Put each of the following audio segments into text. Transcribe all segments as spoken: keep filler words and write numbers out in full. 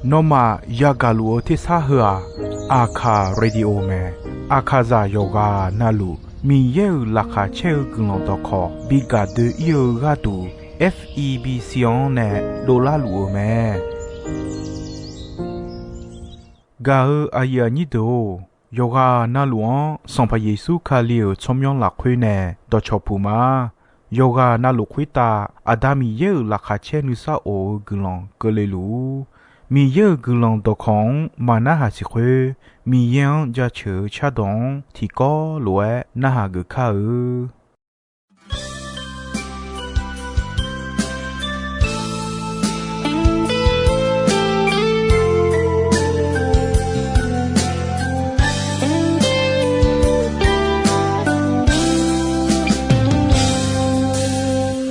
Nawmaf yagaq luf-eu tersar heu-aq, Aqkaq Radio mae. Aqkaqzaq yawqghaq navluf Miqyaer-euq laqkhaq caer-eu guiqlanq dawqkawq bi gaq doe-ir-eu gharduq, F E B C-anr nae dovlar luf-eu mae. Gaq-eu aqyuif aqnyir deuq-or, yawqghaq navluf-anr Sanqpaq Yeqsur Kali-euq tsawrmyanr lafkhoer nae dawqcawq puq ma. Yawqghaq navluf khoertav Aqda Miqyaer-euq laqkhaq caer nuisar of-eu guiqlanq keuvle luf-ur. Miqyaer-euq guiqlanq dawqkawq-anr maqnarhaq siq khoer, Miqyaer-anr jaceuq-eu cardawq-anr tiqkawv lof-aer narhaq geuf kar-eu.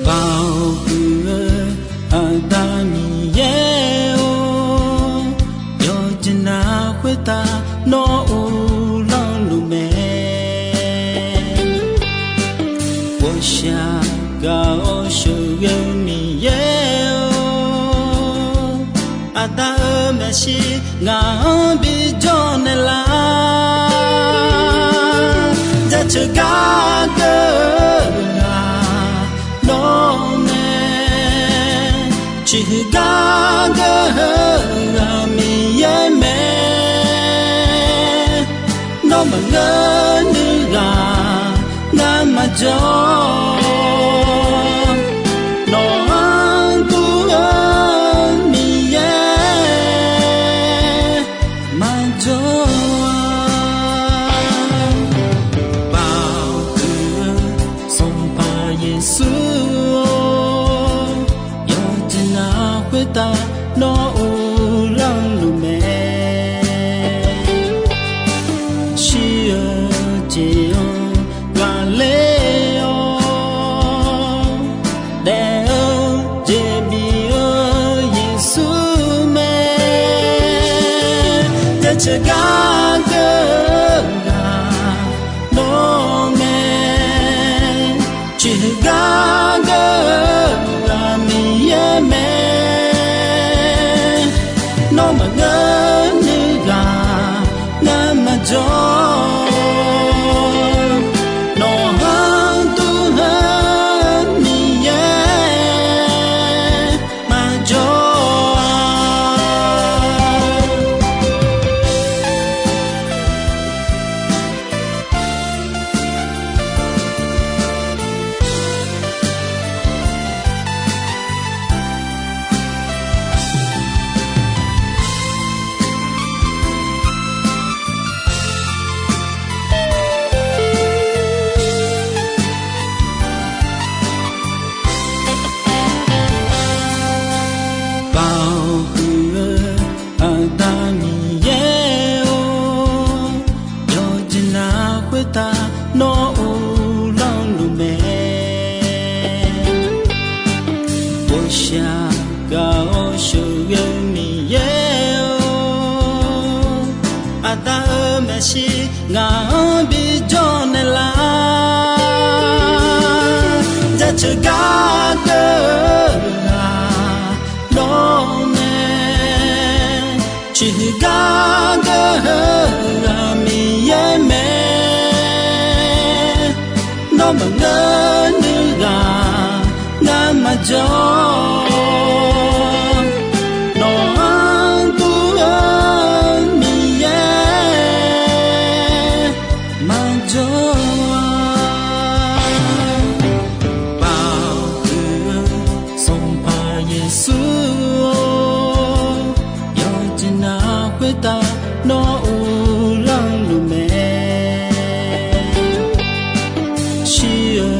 Baoq huiq-eu Aqda Miqyaer-or, yawqjeq navluf khoertav nawr uvlanr luf mae. Ghawqshaq gaq-awr sheuqghae-eu Miqyaer-or, Aqda-euq maeqshi ngaq-anr bi jawrnaeq lar. Jaceuq gar geur-eu ghaq nawr mae. Ciqhuiq gar geur-eu ghaq Miqyaer mae. Nawr maqngeur nuiv ghaq ngar maqjawr. Nawq-anr dur-eu Miqyaer maqjawr-a. Baoq huiq-eu Sanqpaq Yeqsur-or, yawqjeq navluf khoertav nawr uvlanr luf mae. Shir-eu jeq-anr ghaqler-awr, daef-eu jeq bif-eu Yeqsur mae. Jaceuq gar geur-eu ghaq nawr mae. Ciqhuiq gar geur-eu ghaq Miqyaer mae. Nawr maqngeur nuiv ghaq ngar maqjawr. Nawq-anr dur-eu Miqyaer maqjawr-a. Baoq huiq-eu Aqda Miqyaer-or, yawqjeq navluf khoertav nawr uvlanr luf mae. Ghawqshaq gaq-awr sheuqghae-eu Miqyaer-or, Aqda-euq maeqshi ngaq-anr bi jawrnaeq lar. Jaceuq gar geur-eu ghaq nawr mae. Ciqhuiq gar geur-eu ghaq Miqyaer mae. Nawr maqngeur nuiv ghaq ngar maqjawr. Nawq-anr dur-eu Miqyaer maqjawr-a. Baoq huiq-eu Sanqpaq Yeqsur-or, yawqjeq navluf khoertav nawr uvlanr luf mae. Shir-eu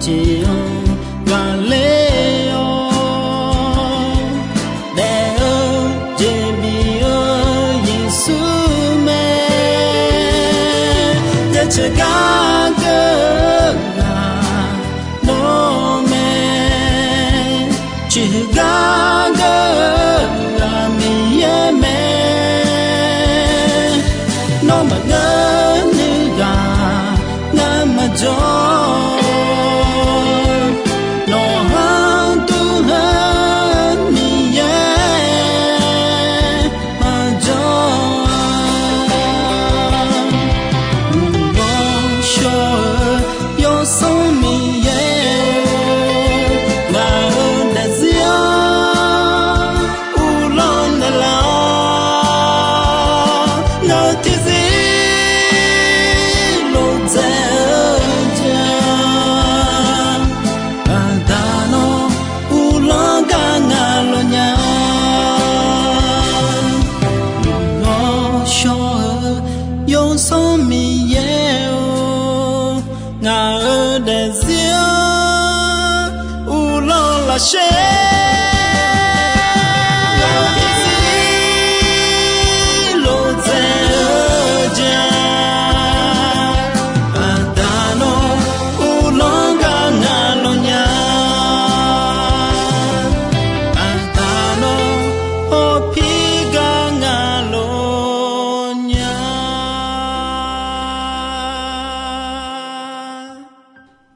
jeq-anr ghaqler-awr, daef-eu jeq bif-eu Yeqsur mae. Jaceuq gar geur-eu ghaq nawr mae. Ciqhuiq gar geur-eu ghaq Miqyaer mae. Nawr maqngeur nuiv ghaq ngar maqjawr. Nawq-anr dur-eu Miqyaer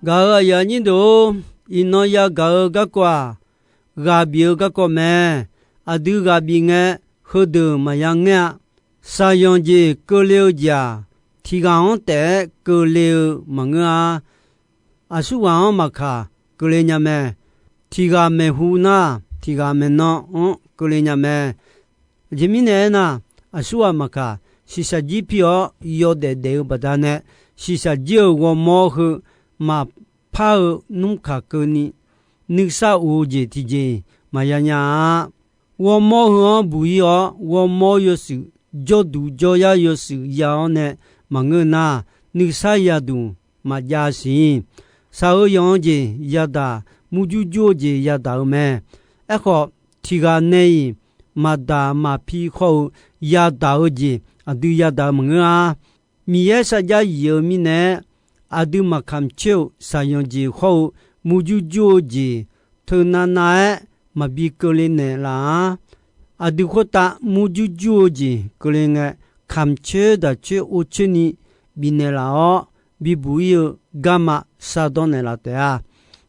Gaq-euq aqyuif aqnyir deuq-or, iqnan yagaq-eu garkawv-aq, ghaq bif-eu garkawv mae. Aqdui ghaq bif ngae, heudeuq maqya ngaer-a. Shaqyanq jeq keuvle-eu jeq-aq, tiq ghaq-anr taef-aer keuvle-eu maqngeur-a. Aqsurghaq-anr maqkaq keuvle nya mae. Tiq ghaq maeqhu nar, tiq ghaq maeqnan-anr keuvle nya mae. Aqjeq mirnae aernar, aqsurghaq maqkaq shiqshaq jir pi-awr yawdaef daef-eu baqdanae, shiqshaq jir-euq ghawrmawr heu maqpar-eu nmr kaq keuvni, nuisar of-eu jeq tiqjeq-iq maqya nya-a. Ghawrmawr heu-anr buq-ir-awr, ghawrmawr yawshuif jawrduq jawryar yawshuif ya-awr nae maqngeur nar, nuisar yaduq maqjav siq. Shaq-eu yanq-eu jeq yadaq, murjur jur-eu jeq yadaq-eu mae. Aerkhawf, tiq ghaq nae-iq maqdaq maqpi khawr-eu yadaq-eu jeq aqdui yadaq-eu maqngeur-a. Miqyaer sarjax yif-eu mirnae-aer, aqdui maqkamq coer-euq shaqyanq jeq khawr-eu murjur jur-eu jeq teunav nav-aer maqbi keuvle naeqlaf-a. Aqdui khoertav murjur jur-eu jeq keuvle ngae, kamq coer daq coer or coer ni bifnaeq laf-awr, bibuq-ir-eu garma shardanr naeqlaf taef-a.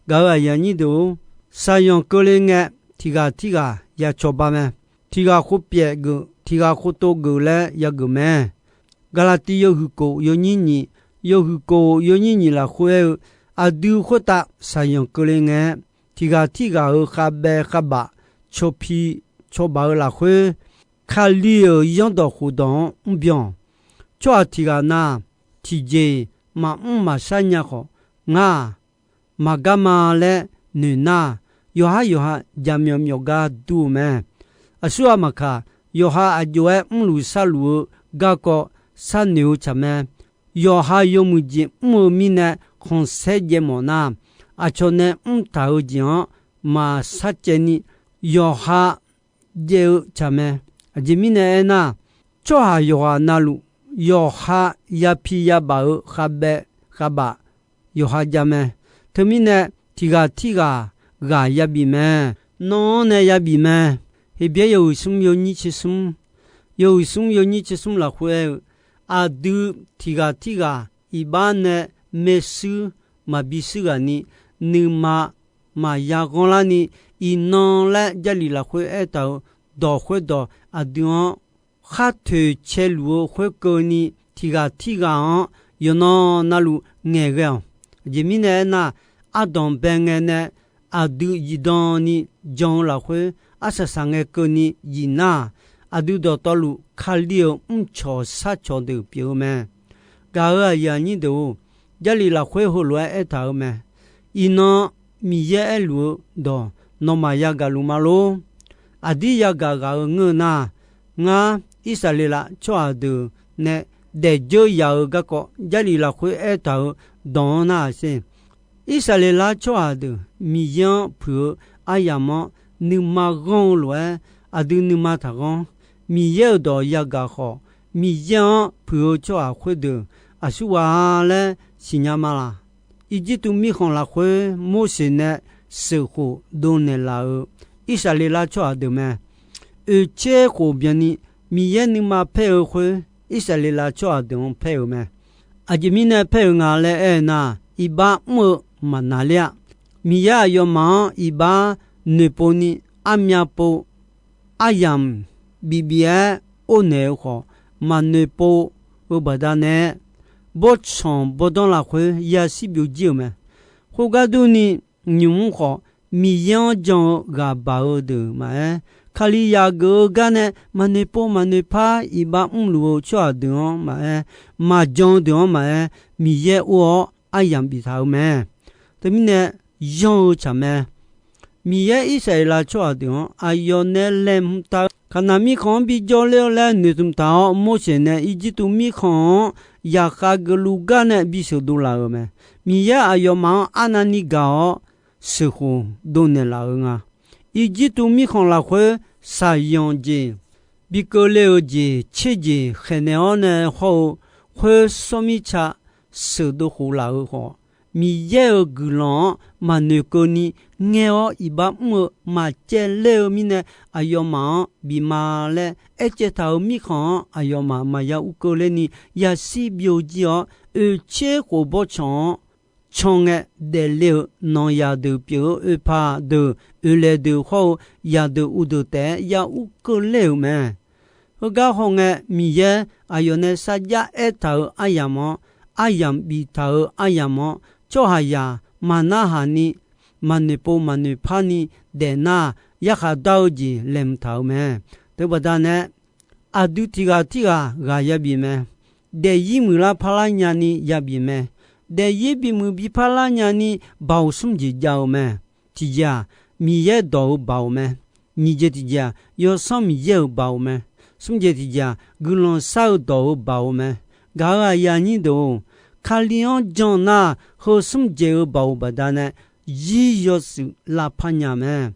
Gaq-euq aqyuif aqnyir deuq-or, shaqyanq keuvle ngae, tiq ghaq tirghaq ya cawba mae. Tiq ghaq khov pyaeq geuf, tiq ghaq khov tov geuf laer yageuf mae. Gaqlaqtiv yawhuiq kof yawnyir nyiq, yawhuiq kof yawnyir nyiq lafkhoer aer-eu, aqdui khoertav shaqyanq keuvle ngae, tiq ghaq tirghaq-euq khavbaev khavbaf cawpi cawbaf-eu lafkhoer, Kali-euq zanrdawq khofdawq-anr mrbyan-awq. Tsawrhaq tiq ghaq na, tiqjeq-iq maqmr maqshar nya khawf, ngar-aq, maqgar ma laer noeq nar, yawqhar yawqha jaqmyawf myawf gar dur-eu mae. Aqsurghaq maqkaq, yawqha aq jov-aer mrluf sharluf-eu garkawv sharnoeq-eu tsaq mae. Yawqha yawmuiq jeq mr-eu mirnae khanqsaer jaev mawf nar, aqcawq nae mr taq-eu jeq-anr maqshar caev ni, yawqha jaev-eu tsaq mae. Aqjeq mirnae aernar, tsawrhaq yawqghaq navluf, yawqha yapi yabaf-eu khavbaev khavbaf yawqha jav mae. Teumirnae, tiq ghaq tirghaq ghaq yabif mae. Nan-anr nae yabif mae. Heqbyaer yawhuiq smr yawnyir tser smr, yawhuiq smr yawnyir tser smr lafkhoer aer-eu, aqdui tiq ghaq tirghaq iqbax nae maershuir maqbi shuir ghaq ni, nuima maqya ghanrlar ni, iqnan laer Jarlif lafkhoer aertaq-euq dawq khoerdawq aqdui-anr khar toeq cae luf-eu khoerkeuvni, tiq ghaq tirghaq-anr yawqnan navluf ngaeqghae-awq. Aqjeq mirnae aernar, ardanq bae ngae nae aqdui zifdan ni jan-eu lafkhoer, arsaq saq ngae keuvni zif nar-aq, aqdui dawqtawvluf Kali-euq mrcawq sharcawq deuq pyeuf-eu mae. Gaq-euq aqyuif aqnyir deuq-or, Jarlif lafkhoer heulof-aer aertaq-euq mae. Iqnan Miqyaer aerluf-eu dawq nawmaf yagaq luf ma lor. Aqdir yagaq ghaq-eu ngeur nar, ngar Irsaqleqlav tsawrhaq deuq nae daefdzeur yaf-eu garkawv Jarlif lafkhoer aertaq-euq dawq-anr nar-aq sher. Irsaqleqlav tsawrhaq deuq Miqyaer-anr puiq-eu aryamq-anr nuima ghanr-eu lof-aer, aqdui nuima taqghanr. Miqyaer-euq dawq yagaq khawf, Miqyaer-anr puiq-eu tsawrhaq khoerdeuq aqsurghaq-a laer siqnya ma laq? Irjirtuv mirkhanq lafkhoer Morseq nae sheuqkhof dovnaeq laf-euq Irsaqleqlav tsawrhaq deuq mae. Oeqtser khof byanni Miqyaer nuima paer-eu khoer, Irsaqleqlav tsawrhaq deuq-anr paer-euq mae. Aqjeq mirnae paer-euq nga laer aer-eu nar, iqbax mr-eu maqnaqler-a. Miqyaer aqyawfmaf-anr iqbax noeqpov ni, armyav pov, aryamq bif bif-aer ornaeq-eu khawf, maqnoeq pov-eu baqdanae, bawrtsanq bawrdanr lafkhoer yashir byovjir-euq mae. Khoergar durni, nymq-mr khawf, Miqyaer-anr jan-eu ghaq baq-eu deuq maqaer, Kalizaq geuf-eu gar nae maqnoeq pov maqnoeq par iqbax mrluf-eu tsawrhaq deuq-anr maqaer, maqjan-eu deuq-anr maqaer, Miqyaer or-awr aryamq biftaq-eu mae. Teumirnae, yanr-eu tsaq mae. Miqyaer Irsaqleqlav tsawrhaq deuq-anr aqyawf nae laeqhmq taq-eu Kaqnaq mirkhanq-anr bijawr ler-awr laer noeqtmq taq-awr, Morseq nae Irjirtuv mirkhanq-anr yaqkhav geufluf gar nae bisheuq dovlaf-euq mae. Miqyaer aqyawfmaf-anr arnavni gaq-awr sheuqkhof dovnaeq laf-eu nga. Irjirtuv mirkhanq lafkhoer shaqyanq jeq, bi keuvle-euq jeq tser jeq khaeqnaeq-awr nae hawr-eu khoer sawr mirtsa sheuqdov khof laf-eu khawf, Miqyaer-euq guiqlanq-anr maqnoeq keuvni ngaer-awr iqbax mr-eu maqcaev ler-eu mirnae, aqyawfmaf-anr bif ma laer aercaev taq-euq mirkhanq-anr aqyawfmaf maqya ur keuvler ni yashir byovjir-awr, oeqtser khof bawrtsanq-anr can ngae daefle-euq nanqzaq deuq pyeuf-eu oeqpaq deuq oeqlaeq deuq hawr-eu zaqdeuq uqdeuq taef-aer ya ur keuvler-euq mae. Heugar hawngae Miqyaer aqyawf nae sarjax aertaq-euq aryamq-anr, aryamq biftaq-euq aryamq-anr, tsawrhaqzaq maqnarhaq ni, maqnoeqpov maqnoeqpar ni daefnar, yarkhaq dar-eu jeq laeqhmq taq-euq mae. Teubaqda nae aqdui tiq ghaq tirghaq ghaq yabif mae. Daefzir muiqlar parlar nyani yabif mae. Daefzir bimuiq biparlar nyani baoq smr jeq jav-eu mae. Tiqjeq-aq, Miqyaer dawq-euq baoq mae. Nyiq jeq tiqjeq-aq, Yawsanr Miqyaer-euq baoq mae. Smr jeq tiqjeq-aq, guiqlanq shar-eu dawq-euq baoq mae. Gaq-euq aqyuif aqnyir deuq-or, Kali-anr jan nar, heu smr jeq-euq baoq baqdanae zir yawshuif lavpar nya mae.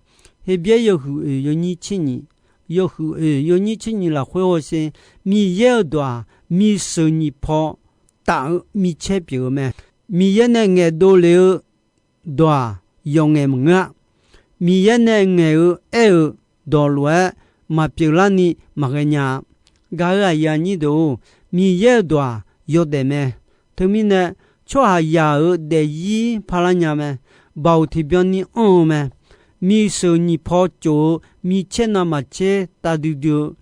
Heqbyaer yawhuiq oeq yawnyir tser nyiq, yawhuiq oeq yawnyir tser nyiq lafkhoer hawsher, Miqyaer-euq dawq-aq, miqsheuq nyiq paw taf-eu micaer pyeuf-eu mae. Miqyaer nae ngaeqdov lef-eu dawq-aq, yawqngaef maqngeur-a. Miqyaer nae ngaeq-eu aer-eu dawq lof-aer maqpyeuf larni maqghae nya-a. Gaq-euq aqyuif aqnyir deuq-or, Miqyaer-euq dawq-aq, yawdaef mae. Teumirnae, tsawrhaqzaq-euq daefzir parlar nya mae. Baoq tiqbyan ni anr-eu mae. Miqsheuq nyiq paw tsof-eu micaer navmaqtser tavdui dui-eu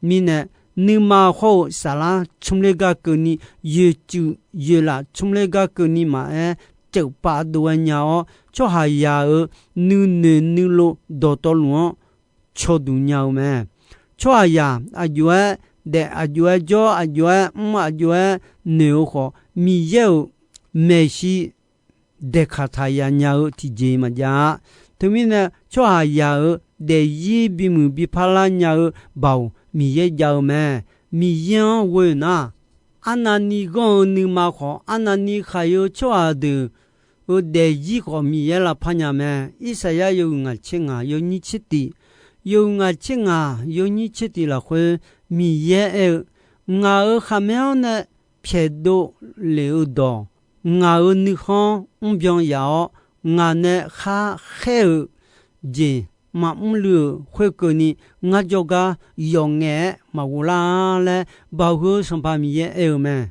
mirnae, nuima hawr-eu saflar tsmr ler gar keuvni, yoeqcuif yoeqlaf tsmr ler gar keuvni maqaer, teufpav dov-aer nya-awr, tsawrhaqzaq-euq nuinoeq nuilov dawqtawvluf-anr cawduq nya-eu mae. Tsawrhaqzaq aqjox-aer daef, aqjox-aer jawr, aqjox-aer mr, aqjox-aer noeq-eu khawf, Miqyaer-euq maeqshi daeqkaq taq ya nya-eu tiqjeq maqjav-a. Teumirnae, tsawrhaqzaq-euq daefzir bimuiq biparlar nya-eu baoq Miqyaer jav-eu mae. Miqyaer-anr ghoe nar, arnavni ghanr-eu nuima khawf, arnavni khaq-eu tsawrhaq deuq-euq daefzir khawf Miqyaer lavpar nya mae. Irsaqyar yawhuiq ngaq tser ngaq yawnyir tser tif, yawhuiq ngaq tser ngaq yawnyir tser tif lafkhoer Miqyaer aer-eu, Ngaq-euq khaqmae-anr nae pyaeqdov lef-eu dawq, ngaq-euq nuikhanr mrbyan yaf-awr, ngaq nae khar khaer-eu jeq maqmr luiv-euq khoerkeuvni, ngar jawrgar yawf ngaef-aer maqghov lar-a laer, Baoq heu Sanqpaq Miqyaer aer-eu mae.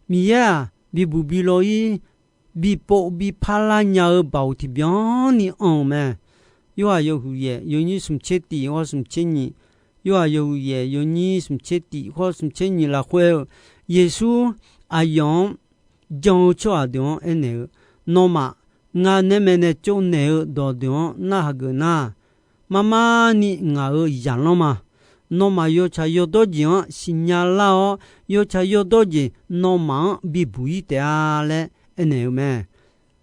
Miqyaer-aq, bibuq bi law-ir, bipov bi parlar nya-eu baoq tiqbyan ni anr-eu mae. Yorhaq yawhuiq yaef yawnyir smq tser tif hawr smq tser nyiq, Yorhaq yawhuiq yaef yawnyir smq tser tif hawr smq tser nyiq lafkhoer-eu, Yeqsur aqyawf-anr jan-eu tsawrhaq deuq-anr aernaeq-eu, Nawmaf, ngaq nae maeqnaeq tsovnaeq-eu dawqdeuq-anr narhaq geuf nar, mar mar ni ngaq-euq zaqlanr ma. Nawmaf yawtsaq yawdawr jeq-anr siqnya lar-awr, yawtsaq yawdawr jeq nawmaf-anr bibuq-ir taef-a laer aernaeq-eu mae.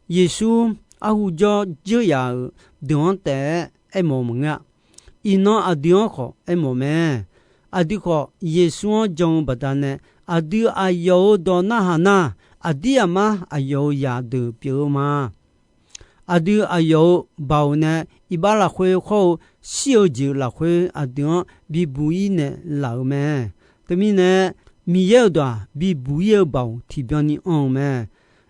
Yeqsur arhu jawr dzeur yaf-euq deuq-anr taef-aer aermawf maqngeur-a. Iqnan aqdui-anr khawf aermawf mae. Aqdui khawf Yeqsur-anr jan-eu baqdanae, aqdui aqyawf-euq dawq narhaq nar, aqdir aqmar aqyawf-euq zaqdeuq pyeuf-eu ma. Aqdui aqyawf-euq baoq nae iqbax lafkhoer hawr-eu shir-eu jeq lafkhoer aqdui-anr bibuq-ir naeqlaf-euq mae. Teumirnae, Miqyaer-euq dawq-aq, bibuq-ir-eu baoq tiqbyan ni anr-eu mae.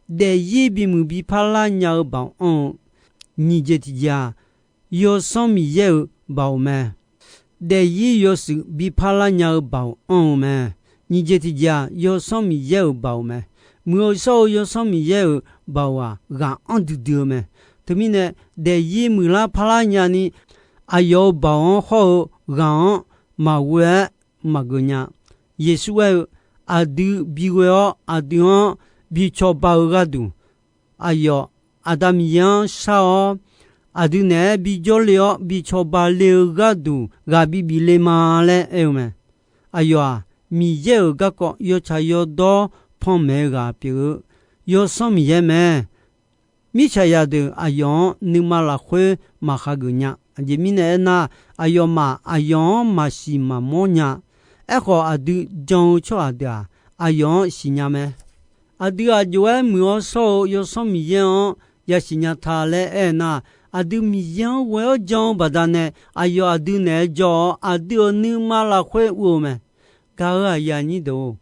Daefzir bimuiq biparlar nya-eu baoq anr-eu. Nyiq jeq tiqjeq-aq, Yawsanr Miqyaer-euq baoq mae. Daefzir yawshuif biparlar nya-eu baoq anr-eu mae. Nyiq jeq tiqjeq-aq, Yawsanr Miqyaer-euq baoq mae. Muiq-eu shawr-eu Yawsanr Miqyaer-euq baoq-aq, ghaq anr duidui-eu mae. Teumirnae, daefzir muiqlar parlar nyani, aqyawf-euq baoq-anr hawr-eu ghaq-anr maqghoe-aer maqgeuf nya. Yeqsur aer-eu, aqdui bighoe-awr aqdui-anr bi cawba-eu gharduq, aqyawf Aqda Miqyaer-anr shar-awr, aqdui naeq-aer bijawr le-awr bi cawba le-eu gharduq ghaq bibif le ma laer aer-eu mae. Aqyawf-aq, Miqyaer-euq garkawv yawtsaq yawdawr panmaeq-eu ghaq pyeuf-eu Yawsanr Miqyaer mae. Mirtsaqzaq deuq aqyawf-anr nuima lafkhoer maqhageuf nya. Aqjeq mirnae aernar, aqyawfmaf aqyawf-anr maqsiq maqmawr nya. Aerkhawf, aqdui jan-eu tsawrhaq deuq-aq, aqyawf-anr siqnya mae. Aqdui aqjox-aer muiq-awr shawr-eu Yawsanr Miqyaer-anr yasiq nya ta laer aernar, aqdui Miqyaer-anr ghoe-awr jan-eu baqdanae, aqyawf aqdui naeq-aer jawr-awr, aqdui-euq nuima lafkhoer ur-eu mae. Gaq-euq aqyuif aqnyir deuq-or,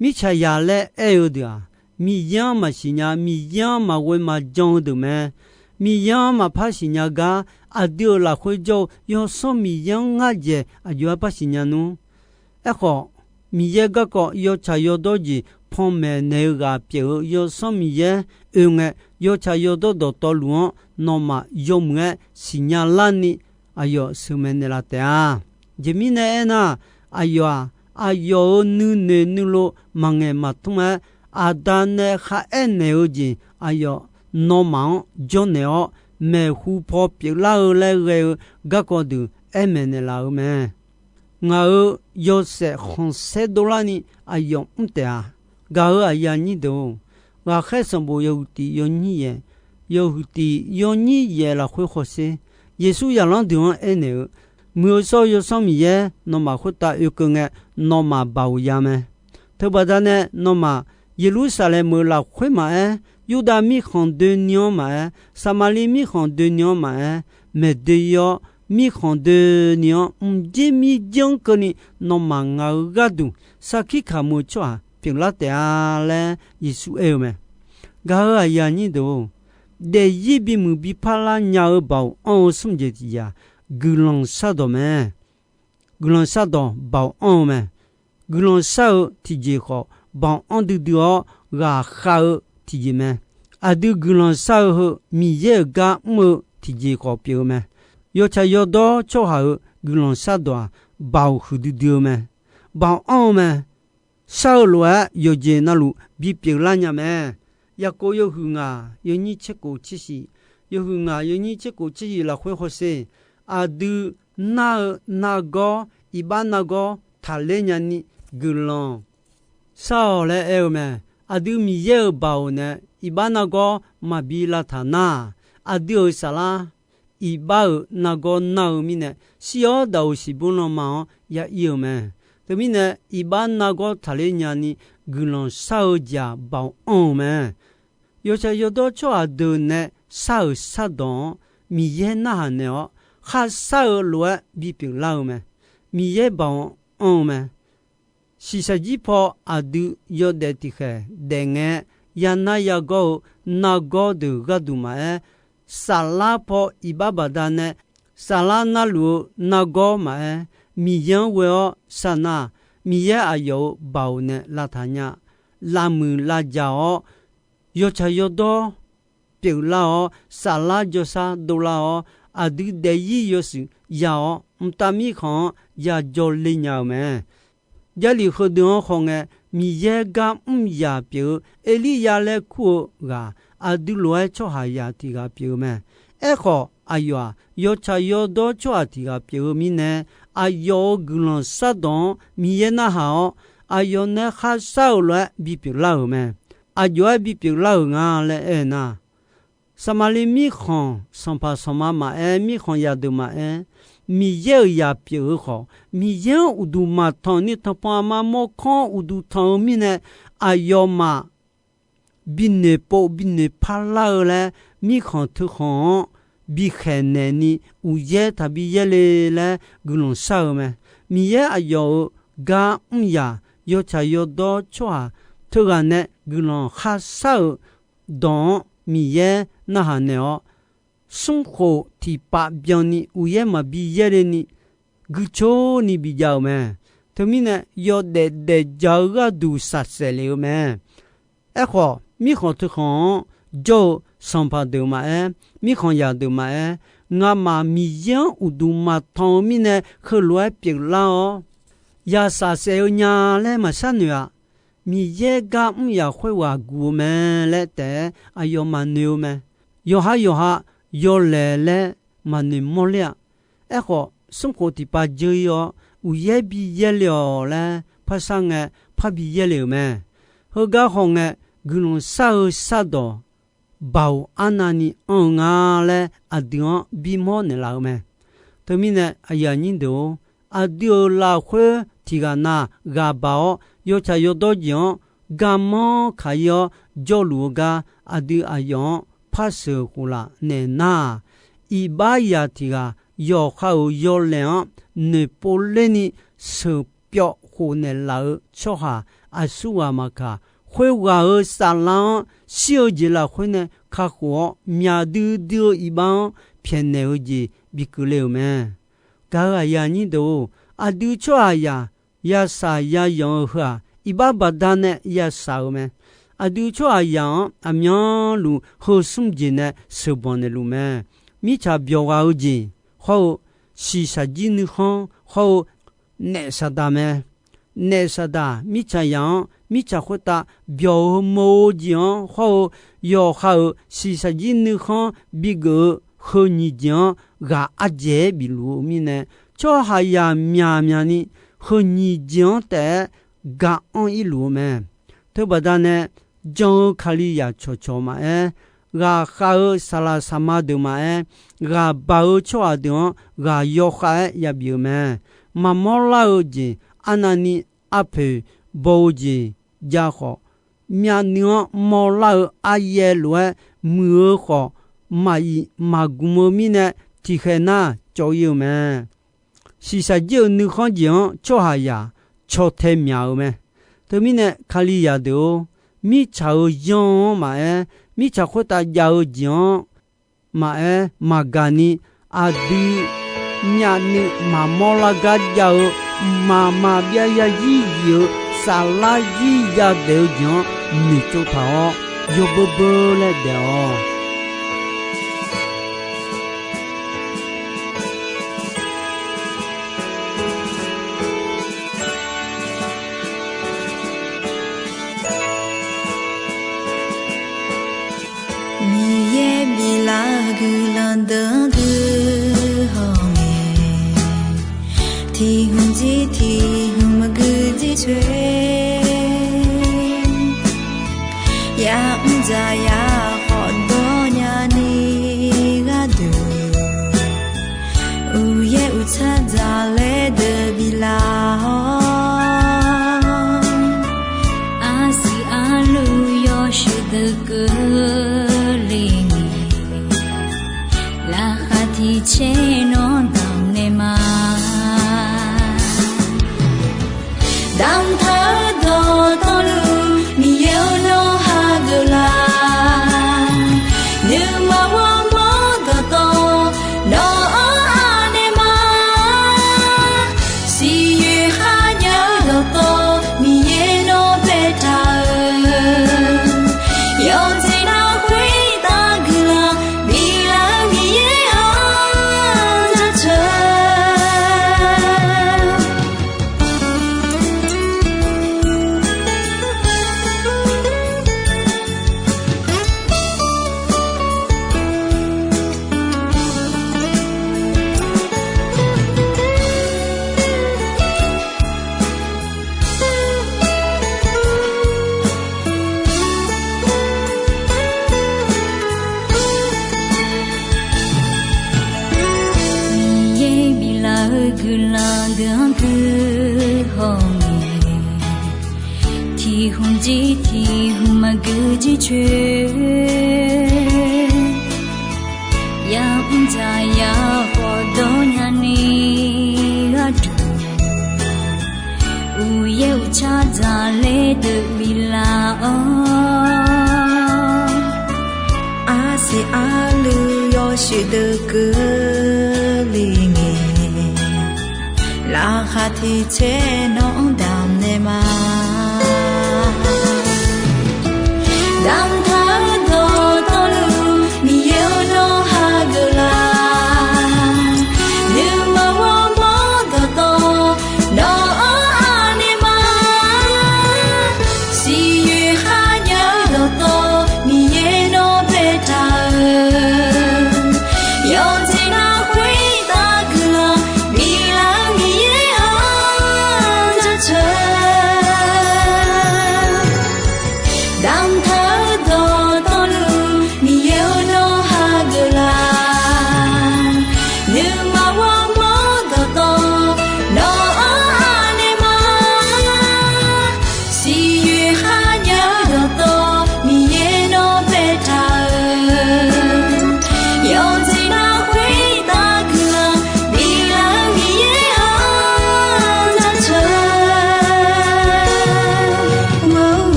mirtsaqzaq laer aer-eu deuq-aq, Miqyaer-anr maqsiq nya, Miqyaer-anr maqghoe maqjan-eu deuq mae. Miqyaer-anr maqpar siqnya gar, aqdui-euq lafkhoer jawr-eu Yawsanr Miqyaer-anr ngar dzaeq aqjox-aer par siqnya nmr. Aerkhawf, Miqyaer garkawv yawtsaq yawdawr jeq panmaeq naeq-eu ghaq pyeuf-eu Yawsanr Miqyaer oe ngae, yawtsaq yawdawr dawqtawvluf-anr nawmaf yawmuiq-aer siqnya larni aqyawf sheuqmaeq naeqlaf taef-a. Jeq mirnae aernar, aqyawf-aq, aqyawf-euq nuinoeq nuilov maqngaeq maqtmr-aer, Aqda nae kharaer naeq-eu jeq aqyawf nawmaf-anr jawrnaeq-awr, maeqhu paw pyeuflar-eu laer ghae-eu garkawv deuq aer maeqnaeq laf-eu mae. Ngaq-euq yawshaef khanqsaer dovlarni aqyawf mr taef-a. Gaq-euq aqyuif aqnyir deuq-or, ghaqkhaer sanqbof yawhuiq tiq yawnyir yaeq, yawhuiq tiq yawnyir yaeq lafkhoer hawsher, Yeqsur zaqlanr deuq-anr aernaeq-eu, Muiq-eu shawr-eu Yawsanr Miqyaer nawmaf khoertav oekeuv ngae, nawmaf baoq ya mae. Teubaqda nae nawmaf Yeqlursaqlaeq meuq lafkhoer maqaer, Yurdav mirkhanq doeni-anr maqaer, Saqmaqliv mirkhanq doeni-anr maqaer, maeqdoe-ir-awr, mirkhanq doeni-anr mqjer mirjir-anr keuvni nawmaf ngaq-euq gharduq sarkir kamq-eu tsawrhaq pyeuflar taef-a laer Yeqsur aer-eu mae. Gaq-euq aqyuif aqnyir deuq-or, daefzir bimuiq bipar lar nya-eu baoq anr-eu smr jeq tiqjeq-aq, guiqlanq shardawq mae. Guiqlanq shardawq baoq anr-eu mae. Guiqlanq shar-eu tiqjeq khawf, baoq anr duidui-awr ghaqkhav-eu tiqjeq mae. Aqdui guiqlanq shar-eu heu Miqyaer-euq gar mr-eu tiqjeq khawf pyeuf-eu mae. Yawtsaq yawdawr tsawrhaq-euq guiqlanq shardawq-aq, baoq huiqdui dui-eu mae. Baoq anr-eu mae. Shar-eu lof-aer yawqjeq navluf bipyeuf lar nya mae. Yaqkov yawhuiq ngaq yawnyir tser kof tser shiq, yawhuiq ngaq yawnyir tser kof tser shiq lafkhoer hawsher, aqdui nar-eu nargawr, iqbax nargawr taqler nyani guiqlanq shar-awq laer aer-eu mae. Aqdui Miqyaer-euq baoq nae iqbax nargawr maqbi lavtaq nar-aq, aqdui-euq saflar iqbax-euq nargawr nar-eu mirnae, shir-awr daqoq siqbur lanma-anr ya ir-eu mae. Teumirnae, iqbax nargawr taqler nyani guiqlanq shar-eu jeq-aq, baoq anr-eu mae. Yawtsaq yawdawr tsawrhaq deuq nae shar-euq shardawq-anr Miqyaer narhaq naeq-awr, kharshar-eu lof-aer bipyeuf lar-eu mae. Miqyaer baoq-anr anr-eu mae. Shiqshaq jir paw aqdui yawdaef tiqkhaeq daef ngae, yanar yagawr-eu nargawr deuq gharduq maqaer, saflar paw iqbax baqdanae saflar narluf-eu nargawr maqaer, Miqyaer-anr ghoe-awr sar nar, Miqyaer aqyawf-euq baoq nae lavtaq nya. Lavmuiq lavjaq-awr, yawtsaq yawdawr pyeuflar-awr, saflar jawrshar dovlar-awr, aqdui daefzir yawshuif ya-awr, mqtav mirkhanq-anr yajawr le nya-eu mae. Jarlif heudeuq-anr khawf ngae, Miqyaer gar mr yaq pyeuf-eu Erliryav laer kur-eu ghaq, aqdui lof-aer tsawrhaqzaq tiq ghaq pyeuf-eu mae. Aerkhawf, aqyawf-aq, yawtsaq yawdawr tsawrhaq tiq ghaq pyeuf-eu mirnae, aqyawf-euq guiqlanq shardawq-anr Miqyaer narhaq-awr, aqyawf nae kharshar-euq lof-aer bipyeuf lar-euq mae. Aqjox-aer bipyeuf lar-euq nga laer aer nar, Saqmaqliv mirkhanq sanqpaq sanqma maqaer, mirkhanq zaqdeuq maqaer, Miqyaer-euq zaq pyeuf-eu khawf, Miqyaer-anr uqduq maqtanq ni tanqpanq aqma mawrkawr-anr uqduq tanq-eu mirnae, aqyawfmaf binoeq pov binoeq par lar-eu laer, mirkhanq teukhanq-anr bikhaeq naeq ni uqyaer taqbi yaerle laer guiqlanq shar-eu mae. Miqyaer aqyawf-euq gar mr yaq, yawtsaq yawdawr tsawrhaq teughaq nae guiqlanq kharshar-euq dawq-anr Miqyaer narhaq naeq-awr, smrkhof tiqpav byanni uqyaer maqbi yaerle ni guiqcor ni bijav-euq mae. Teumirnae, yawdaef daefja-eu gharduq shaqsaef lef-eu mae. Aerkhawf, mirkhanq teukhanq-anr jawr-eu sanqpaq deuq maqaer, mirkhanq zaqdeuq maqaer, ngamaf Miqyaer-anr uqduq maqtanq-eu mirnae heulof-aer pyeuflar-awr, ya shaqsaef-eu nya laer maqshar noeq-aq. Miqyaer gar mr yaq khoerghaq guq-eu mae laer taef-aer aqyawfmaf noeq-eu mae. Yawqha yawqha yawlaeq laer maqnoeq mawrler-a. Aerkhawf, smrkhof tiqpav dzeur-ir-awr, uqyaer bi yaerle-awq laer parshar ngae, parbi yaerle-euq mae. Heugar khawf ngae, guiqlanq shar-eu shardawq baoq arnavni anr-eu nga laer aqdui-anr bimawr naeqlaf-eu mae. Teumirnae, aqyuif aqnyir deuq-or, aqdui-euq lafkhoer tiqghaq na ghaq baq-awr, yawtsaq yawdawr jeq-anr garmanr kaq-ir-awr jawrluf-eu gar, aqdui aqyawf-anr par sheuq khof laf naeq nar-aq, iqbax zaq tiq ghaq yawqha-euq yawlaeq-anr noeqpov lerni sheuq pyawv khof naeqlaf-eu tsawrhaq aqsurghaq maqkaq, khoerghaq-euq saflar-anr shir-eu jeq lafkhoer nae kakhof-awr, myaq duidui-eu iqbax-anr pyaeqnaeq-eu jeq bikeuvle-euq mae. Gaq-euq aqyuif aqnyir deuq-or, aqdui tsawrhaqzaq yashaq yayanq-eu heu-aq, iqbax baqdanae yashaq-eu mae. Aqdui tsawrhaqzaq-anr aqmyanluf heu smr jeq nae sheuqbanq naeqluf mae. Mirtsaq byawq ghaq-eu jeq hawr-eu, shiqshaq jir nuikhanr hawr-eu, naef saqdaq mae. Naef saqdaq mirtsaqzaq-anr mirtsaq khoertav byawq-eu heulof-eu jeq-anr hawr-eu, yawqha-euq shiqshaq jir nuikhanr bigeuf-eu heu nyiq jeq-anr ghaq ardzaeq-aer bifluf-eu mirnae, tsawrhaqzaq myaqmyaq ni heu nyiq jeq-anr taef-aer gaq-anr irluf-eu mae. Teubaqda nae jan-eu Kalizaq cawqcawq maqaer, ghaqkhav-eu saqlaq saqma deuq maqaer, ghaqbaq-eu tsawrhaq deuq-anr ghaq yawkhav-aer yabif-eu mae. Maqmawr lar-eu jeq arnavni arpoeq baw-eu jeq jav khawf, myavnuiv-anr mawrlar-eu aryaev lof-aer muiq-eu khawf, maqif maqgmq-eu mirnae tiqkhaeq nar cawv ir-eu mae. Shiqshaq jir-eu nuikhanr jeq-anr tsawrhaqzaq caw tae myaq-eu mae. Teumirnae Kalizaq deuq-or, mirtsaq-euq yanr-anr maqaer, mirtsaq khoertav jav-eu jeq-anr maqaer maqgaq ni, aqdui myavnuiv maqmawr lar gar jav-eu, mqmaq maqbyav yarzir zif-eu saflar zir yadaef-eu jeq-anr noeqtsov taq-awr, yawbeur beur laer daef-awq. Miqyaer biflaf-eu guiqlanq deuq-anr guihaw ngae, tiq hmq jir tiq hmq maqgui jircoer, yamr dzaq ya khawf dawr nyani gharduq, uqyaer uqtsar dzaq laer deuq biflaf-awr, arsiq arluv yawshuif deuq keuvle ngae, laqkhaq tiq caer nawr damq naeq ma. Damqtaq-eu dawqtawvluf Miqyaer-or, nawr hageuf laf. Nuima ghawrmawr dawqtawv nawq-anr anaeq ma. Siqyoeq kharjav-eu dawqtawv Miqyaer nawr baetaq-euq, yawqjeq nar khoertav guiqlanq biflaf-eu Miqyaer-anr jaceuq. Miqyaer biflaf-eu guiqlanq deuq-anr guihaw ngae, tiq hmq jir tiq hmq maqgui jircoer, yamr dzaq ya khawf dawr nyani gharduq, uqyaer uqtsar dzaq laer deuq biflaf-awr, arsiq arluv yawshuif deuq keuvle ngae, laqkhaq tiq caer nawq-anr damq naeq ma. Damqtaq-eu dawqtawvluf Miqyaer-or, nawr hageuf laf. Nuima ghawrmawr dawqtawv nawq-anr anaeq ma. Siqyoeq kharjav-eu dawqtawv Miqyaer nawr baetaq-euq, yawqjeq nar khoertav guiqlanq biflaf-eu Miqyaer-anr jaceuq.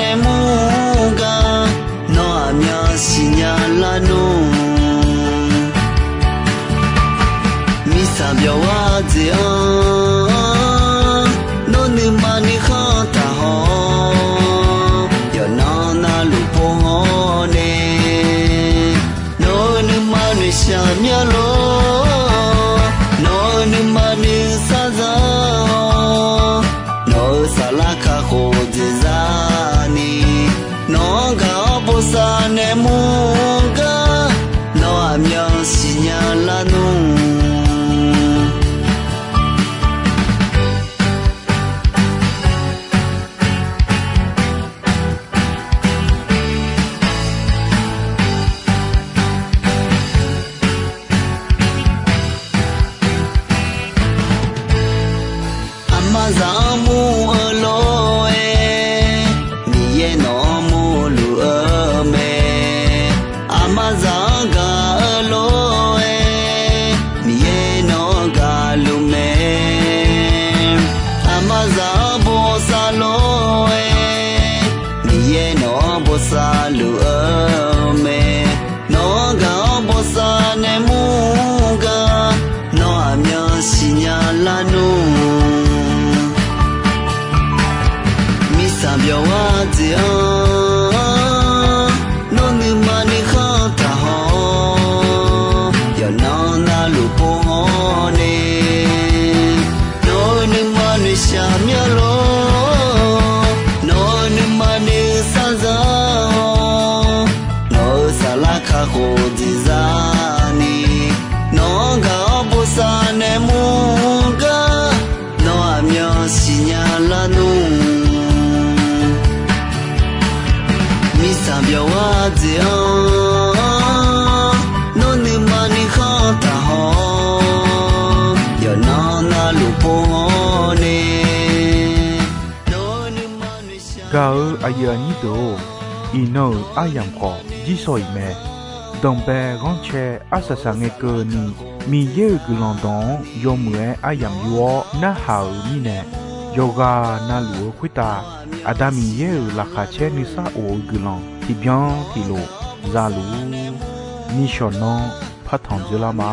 nae mur gar, nawr aqmyan siqnya lar nmr. Mirtsaq byawq-ar jeq-anr, nawr nuima nuikhanr taqhaw-awq. Yawqnan navluf pov hawr nae, nawq-euq nuima noeqshaq myar lor. Nawq-euq nuima nuisar za-awr, nawq-euq saflar kakhof jeq zani, nawq-anr gaq-awr bosav nae mur gar, nawr aqmyan siqnya lar nmr. Aqmazaq-anr mur-eu lof-aer, Miqyaer nawq-anr murluf-eu mae. Aqmazaq-anr gaq-eu lof-aer, Miqyaer nawq-anr gaqluf mae. Aqmazaq-anr bosav lof-aer, Miqyaer nawq-anr bosav luf-eu mae. Nawq-anr gaq-awr bosav nae mur gar, nawr aqmyan siqnya lar nmr. Mirtsaq byawq-ar jeq-anr, nawr nuima nuikhanr taqhaw-awq. Yawqnan navluf pov hawr nae, nawq-euq nuima noeqshaq myar lor. Nawq-euq nuima nuisar za-awr, nawq-euq saflar kakhof jeq zani, nawq-anr gaq-awr bosav nae mur gar, nawr aqmyan siqnya lar nmr. Mirtsaq byawq-ar jeq-anr, nawr nuima nuikhanr taqhaw-awq. Yawqnan navluf pov hawr nae, nawr nuima noeqshaq. Gaq-eu aqyuif aqnyir deuq-or, iqnan-euq aryamq khawf jirsawq iq mae. Danqbae ghanrcae arsaq saq ngae keuvni, Miqyaer-euq guiqlanq dawq-anr yawmuiq-aer aryamq yur-awr narhaq-euq mirnae, yawqghaq navluf-eu khoertav Aqda Miqyaer-euq laqkhaq caer nuisar of-eu guiqlanq tiqbyan tiqlof za luf-ur. Nishawq nanr partanq dzeurlar ma.